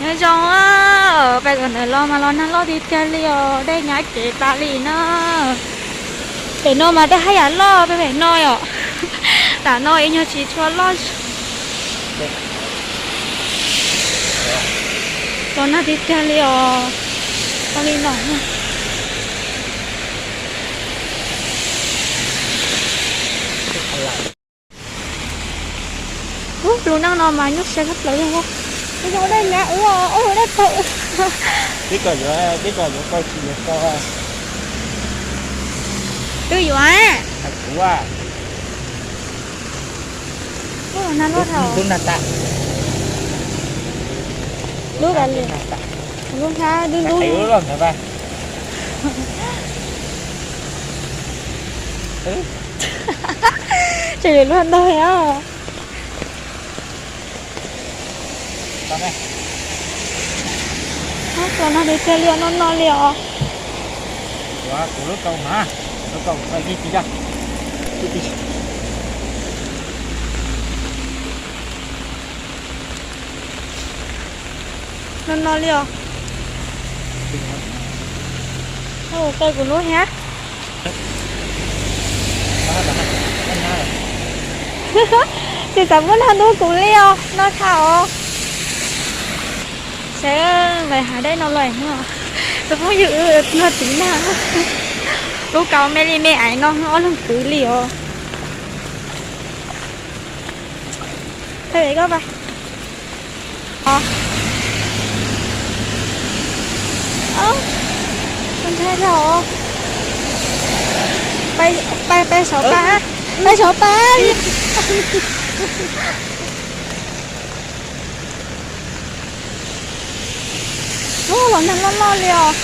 Nyob zoo, peb tus ntawd los mas los nag loj tiag tiag li os, dej nyab kev tas li na. Pem no mas dej haj yam loj pem no yom. Tam no ib nyuag tsis tshua loj. Los nag tiag tiag li os. Tau li no. Ub, lub neej no mas nyuaj siab tshaj plaws li. Ub, zoo dej nyab ub, ub, dej pawg. Twb kom yuav, twb kom yuav koj tsis yuav koj. Twb yuav. Kuv a. Lub nag loj dhau. Lub nag tas. Lub nag dub dub. Tseem yuav luag ntog os. Los nag tiag tiag li os, no no li os. No no li os. Ua qw kuv lub thiab. Tsis xav muab nag ntub kuv li os, no tshaj os. Seb, vais hav dej no los no, tus phooj ywg no tiv nag. Lub kaus me li me aiv no ob leeg kwv li os. Thaj koj pas. Ntshai dhau. Pais, pais saum pas, pais saum pas. Ub, los nag loj loj li os.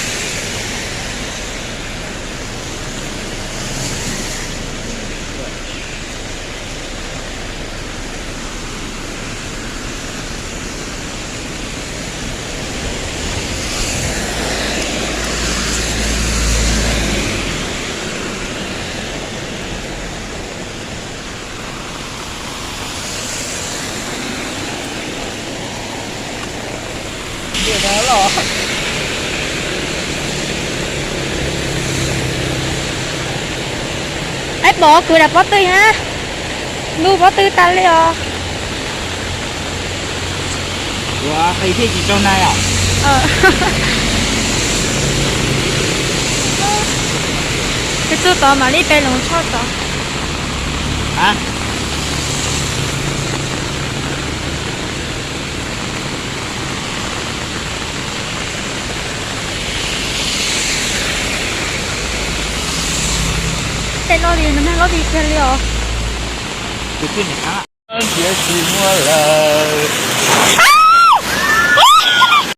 Aib, pom kwv dam pob tw na. Ntuj, pob tw tas li os. Ua qis thiaj tsis tsaug nag os. Peb txuj tod mam li peb loos tshoj tod. Tej loj li no, nag loj tiag tiag li os. Ntiav tsis muaj lawm.